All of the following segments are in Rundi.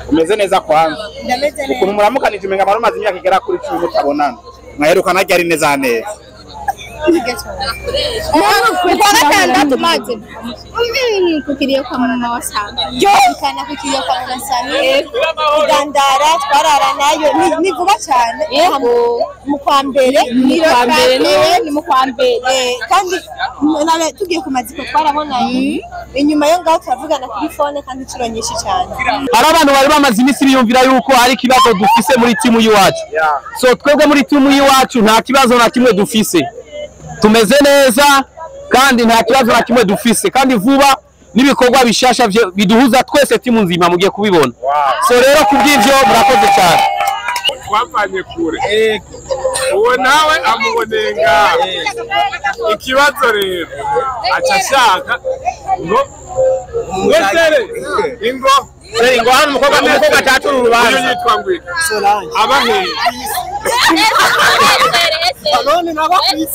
Umeze neza kwanza. Ukuntu muramukanije umenga marumaze imyaka igera kuri 10 mutabonana. Mwaherukana ryari neza neza. Kwa gatandatu maze kukiriyo kwa mama wa Sami. Kana kukiriyo kwa mama Sami. Kugandara twarara nayo ni vuba cyane. Mu kwa mbere ni kwa mbere ni mu kwa mbere kandi tugiye ku maziko twarabonanye inyuma yo ngaho turavugana kuri phone kandi inshuro nyinshi cyane. Hari abantu bari bamaze iminsi biyumvira yuko hari ikibazo dufise muri timu y'iwacu. So twebwe muri timu y'iwacu nta kibazo na kimwe dufise. Tumeze neza kandi nta kibazo na kimwe dufise kandi vuba n'ibikorwa bishasha biduhuza twese timu nzima mugiye kubibona. So rero kubw'ivyo murakoze cyane. Twavanye kure. Uwo nawe amubonenga. Ikibazo rero aca ashaka ngo ngosere ingo sere ingo hano umukobwa n'umukobwa atacura urubanza. Uyu yitwa ngwiki abahe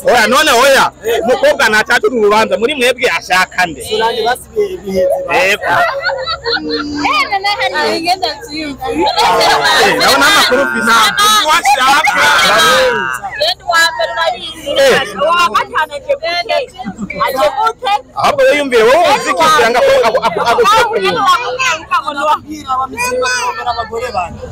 Oya none oya umukobwa ntacacura urubanza muri mwebwe ashaka nde? Solange basibiye ibiheze ba. Yego. Ndabona amakuru mfise. Washaka. Ahubwo rero yumvire wowe uzi kugira ngo agushyire ku bintu. Abagore banje.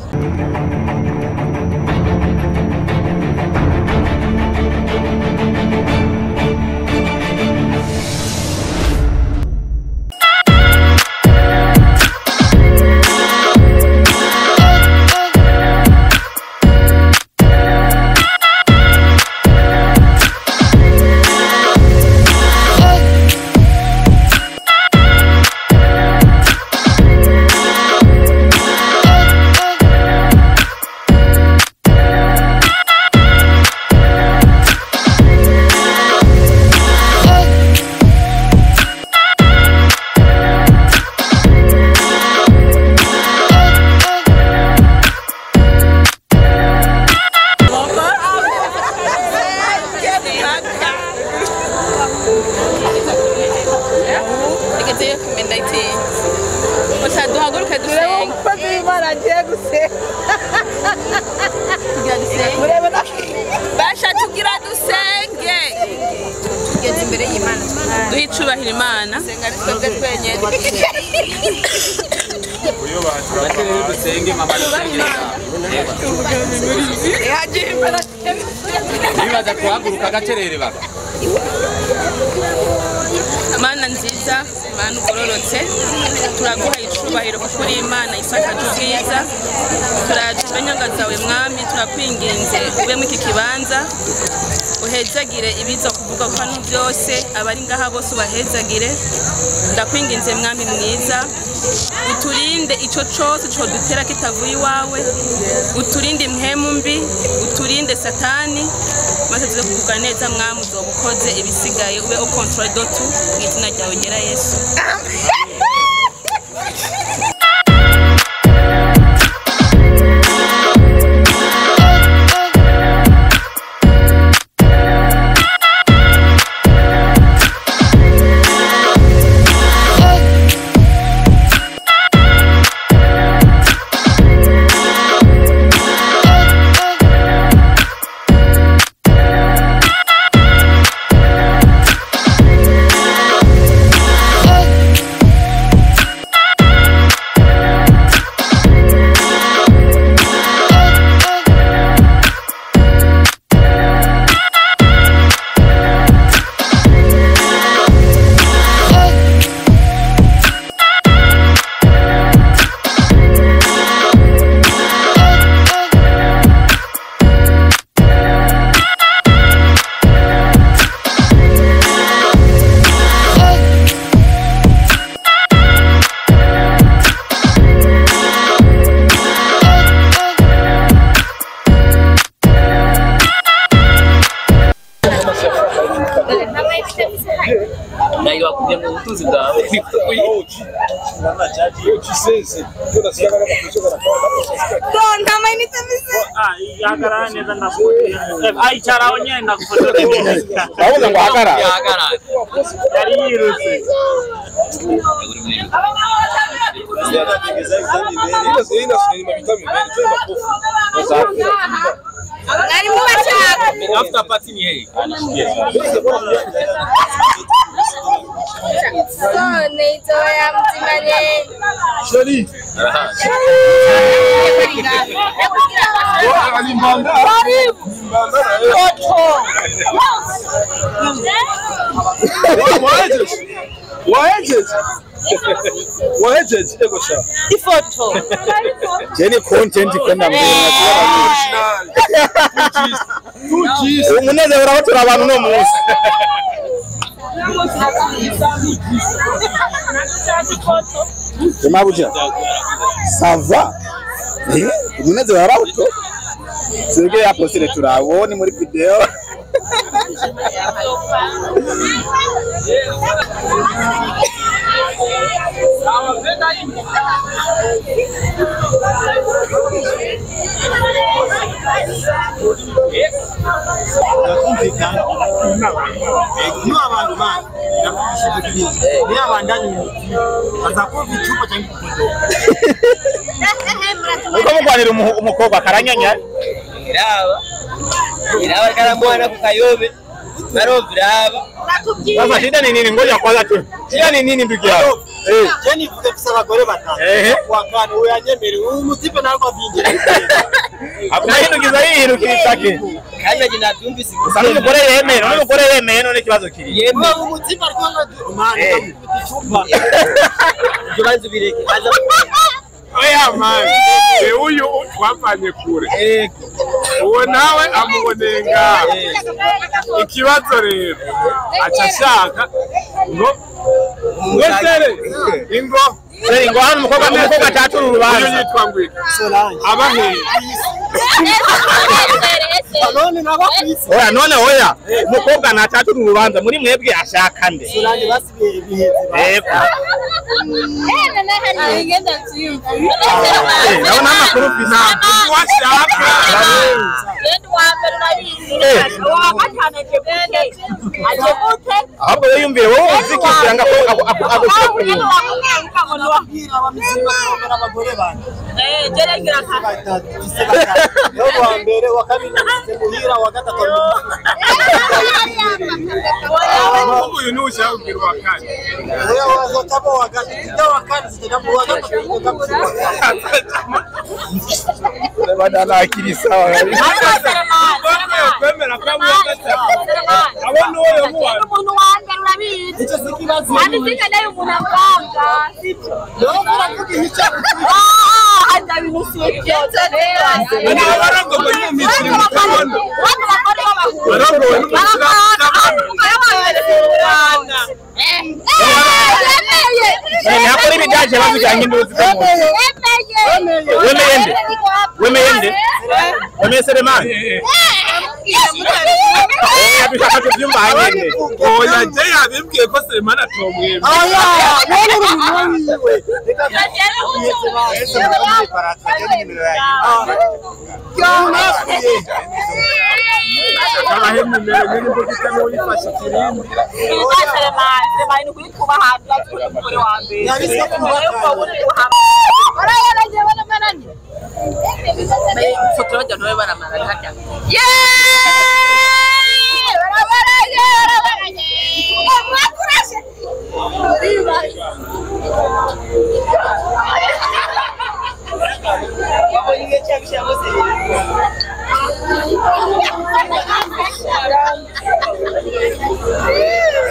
Duhicubahira Imana Nibaza kuhaguruka gacerere baba. Mana nziza, Mana ugororotse, turaguha icubahiro kuko uri Imana isakaje ubwiza. Turaje inyanga zawe mwami, turakwinginze ube muri iki kibanza uhezagire ibiza kuvuga ko hano byose abari ngaha bose ubahezagire. Ndakwinginze mwami mwiza, uturinde ico cose codutera kitavuye iwawe, uturinde impwemu mbi, uturinde satani, maze tuze kuvuga neza mwami uzobukoze ibisigaye ube au contrôle de tout mu izina ryawe ryera Yesu. Bavuze ngo hagarara. Hagarara. Yari yirutse. After party ni yeye. So neitoya mtimanye. Shali. Wahejeje ego sha. Ifoto. Jeni content kwenda mbere. Umunezero urabatura abantu no munsi. Mabuja. Ça va? Umunezero urabatura. Sirige ya postire turabone muri video. Uko mugwanira umukobwa karanyanya iraba iraba karambwana kukayobe baroviraba. Sasa shida ni nini? Ngoja kwanza tu. Shida ni nini ndugu yangu? Je nivuze mfise abagore batanu. Wa kane uyanyemere uyu mutipe ntabwo avinjira. Abahindukiza yihirukira Kandi naje nabyumvise. Gusa n'umugore yemeye, n'umugore yemeye none ikibazo kiri. Yemeye. Uyu mutipe ariko umwana icupa. Ibyo banzu bireke. Oya man, uyu twavanye kure. Uwo nawe amubonenga. Ikibazo rero aca ashaka ngo sere ingo sere ingo hano umukobwa atatura urubanza. Uyu yitwa ngwiki abahe none nabo kwisi. Oya none oya umukobwa natatura urubanza muri mwebwe ashaka nde? Solange basibiye biheze. Yego. Naona amakuru mfise. Washaka. Ahubwo rero yumvire wowe uzikisira ngo agushyire ku nyuma. Abagore bane. Wa mbere wa kabiri muhira wa gatatu. Uyu ni ushaka kugira wa kane. Oya wazotamo wa gatatu wa kane zitagamo wa gatatu wa badala akiri sawa. Kwemera kwa wa gatatu. Abona uwo muwa. Umuntu wanje urabizi. Icyo sikibazo. Kandi sinkeneye umuntu avanga. Sibyo. No uravuga icyo. Nakora ibidaje bazijanye induzi kamuntu. Wemeye nde? Wemeye nde? Wemeye Selemani? Abishaka kubyumva nyene. Oya je yabimbwiye ko Selemani atomwemera. Oya, none uri umuntu wiwe.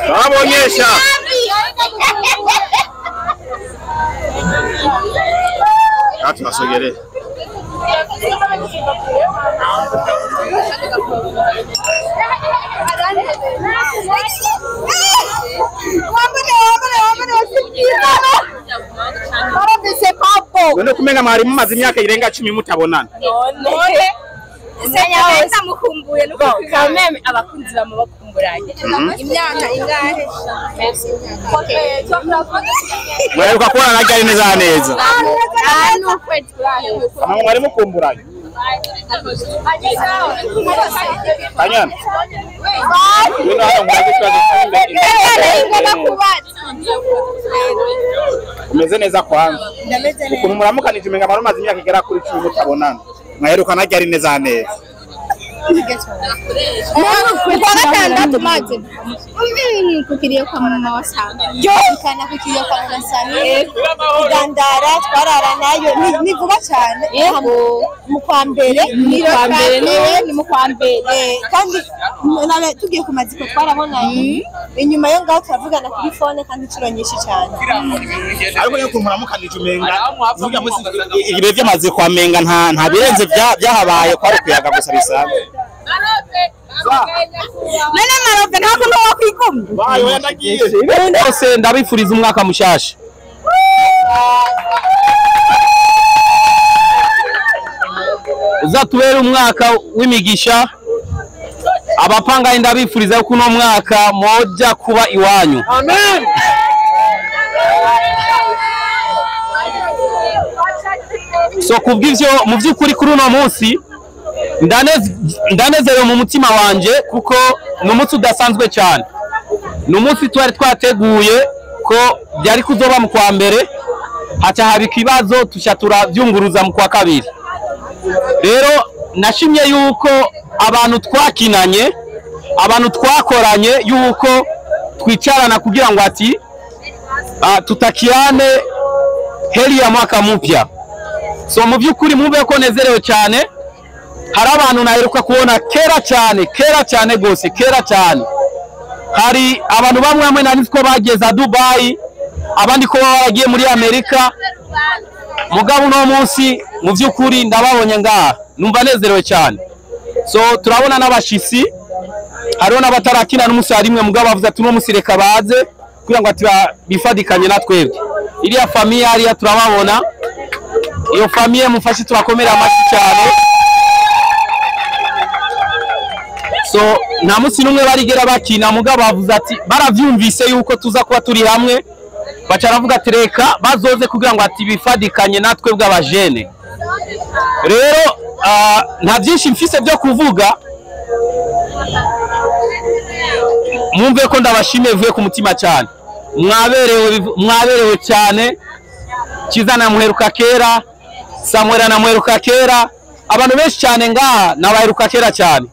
Babonyesha. Tunasogelee. None kumenga mwari mumaze imyaka irenga 10 mutabonana. None ndamukumbuye nuko kameme abakunzi bamubakumburanye. Imyaka ingahe? Mwaheruka kubona na ryari neza neza. N'ukwezi kurahe. Mwari mukumburanye. Kanyana, ngwino hano nkubaze ikibazo. Umeze neza kwanza? Ukuntu muramukanije umenga marumaze imyaka igera kuri 10 mutabonana, mwaherukana ryari neza neza? Mu kwa gatandatu maze kukiriyo kwa mama wa Sami. Kana kukiriyo kwa mama Sami, kugandara twararanayo ni vuba cyane, mu kwa mbere, ni mu kwa mbere. Kandi tugiye ku maziko twarabonanye inyuma yo ngaho, turavugana kuri phone kandi inshuro nyinshi cyane. Ariko yo ukuntu muramukanije umenga vuga musi ibihe by'amaziko, amenga nta birenze byahabaye, kwari kuyaga gusa bisanzwe. None Marobe nta kuntu wakwigumya? Bayo yanagiye. Bose ndabifuriza umwaka mushasha. Uzatubere umwaka w'imigisha. Abapangayi ndabifuriza yuko uno mwaka moja kuba iwanyu. Amen. So kubw'ivyo, mu by'ukuri kuri uno munsi ndanezerewe mu mutima wanje, kuko ni umunsi udasanzwe cyane. Ni umunsi twari twateguye ko byari kuzoba mu kwa mbere, haca haba ikibazo, tuca turabyunguruza mu kwa kabiri. Rero nashimye yuko abantu twakinanye, abantu twakoranye, yuko twicarana kugira ngo ati tutakiane heri ya mwaka mpya. So mu by'ukuri mwumve ko nezerewe cyane. Hari abantu naheruka kubona kera cyane, kera cyane gose, kera cyane. Hari abantu bamwe bamwe nari ko bageza Dubai, abandi ko baragiye muri Amerika. Mugabo uno munsi mu by'ukuri ndababonye ngaha, numva nezerewe cyane. So turabona n'abashisi, hariho n'abatarakina n'umunsi rimwe, mugabo bavuze ati uno munsi reka baze kugira ngo ati bifadikanye na twebwe. Iriya famille hariya turababona, iyo famille mufashe turakomera amashyi cyane. So nta munsi n'umwe barigera bakina, mugabo bavuze ati baravyumvise yuko tuza kuba turi hamwe, baca baravuga ati reka bazoze kugira ngo ati bifadikanye natwe bw'abajene. Rero nta byinshi mfise byo kuvuga, mwumve ko ndabashimiye vuye ku mutima cyane. Mwaberewe, mwaberewe cyane. Kiza namuheruka kera, Samuel namuheruka kera, abantu benshi cyane ngaha nabaheruka kera cyane.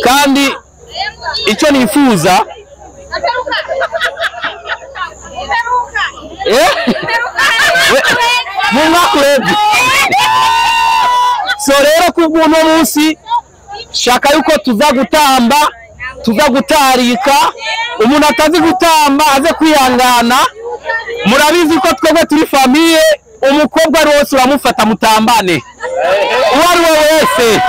Kandi icyo nifuza mu mwaka urebye. So rero kubw'uno munsi shaka yuko tuza gutamba, tuza gutarika. Umuntu atazi gutamba aze kwihangana. Murabizi ko twebwe turi famille, umukobwa ari wese uramufata mutambane, uwo ari we wese.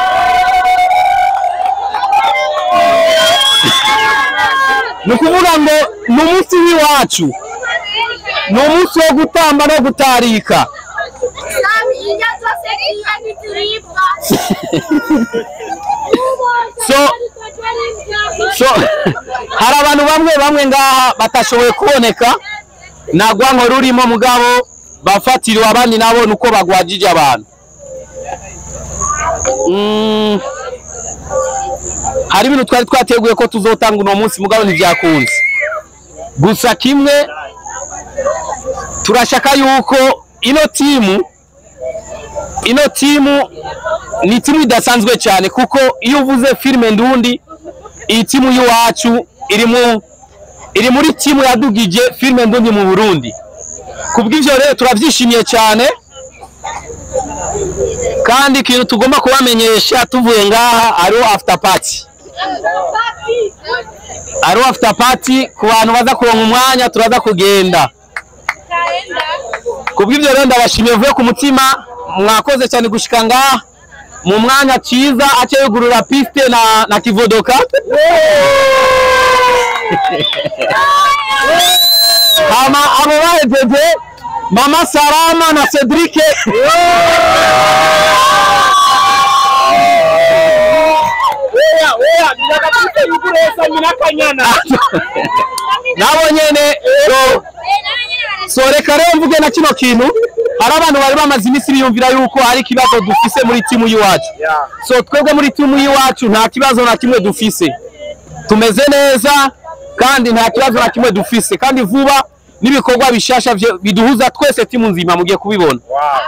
Ni ukuvuga ngo ni umunsi w'iwacu, ni umunsi wo gutamba no gutarika. So hari abantu bamwe bamwe ngaha batashoboye kuboneka, nagwa nko rurimo, mugabo bafatiriwe, abandi nabo nuko bagwajije abantu. Hari ibintu twari twateguye ko tuzotanga uno munsi, mugabo ntibyakunze. Gusa kimwe turashaka yuko ino timu ni timu idasanzwe cyane, kuko iyo uvuze filime ndundi, iyi timu y'iwacu iri muri timu yadugije filime ndundi mu Burundi. Kubw'ivyo rero turavyishimiye cyane. Kandi ikintu tugomba kubamenyesha tuvuye ngaha, hariho after party. Hariho after party ku bantu baza kuronka umwanya, turaza kugenda. Kubw'ivyo rero ndabashimiye vuye ku mutima, mwakoze cyane gushika ngaha mu mwanya cyiza ace yugurura piste na kivodoka. Hama abo bahejeje Mama Salama na Cedric. Nabo nyene. So reka rero mvuge na kino kintu. Hari abantu bari bamaze iminsi biyumvira yuko hari ikibazo dufise muri timu y'iwacu. So twebwe muri timu y'iwacu nta kibazo na kimwe dufise, tumeze neza kandi nta kibazo na kimwe dufise, kandi vuba n'ibikorwa bishasha biduhuza twese timu nzima mugiye kubibona.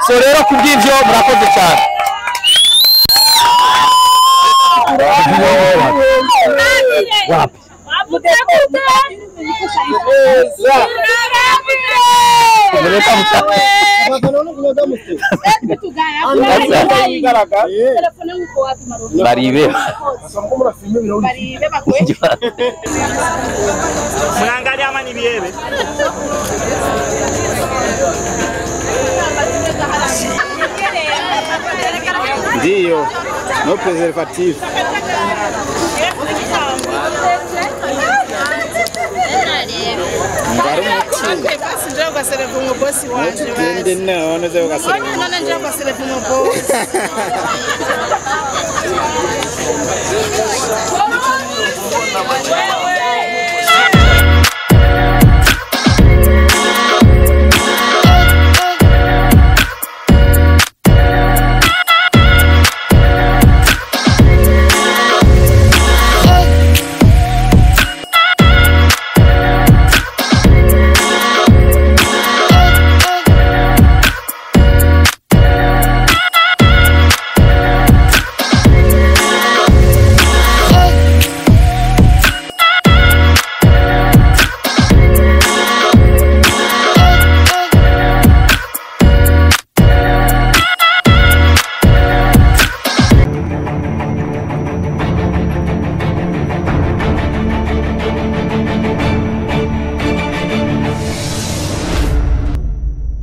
So rero kubw'ivyo murakoze cyane. Wapi? Baribe. Mnaangalia ama ni biebe? Ndio, no preservative.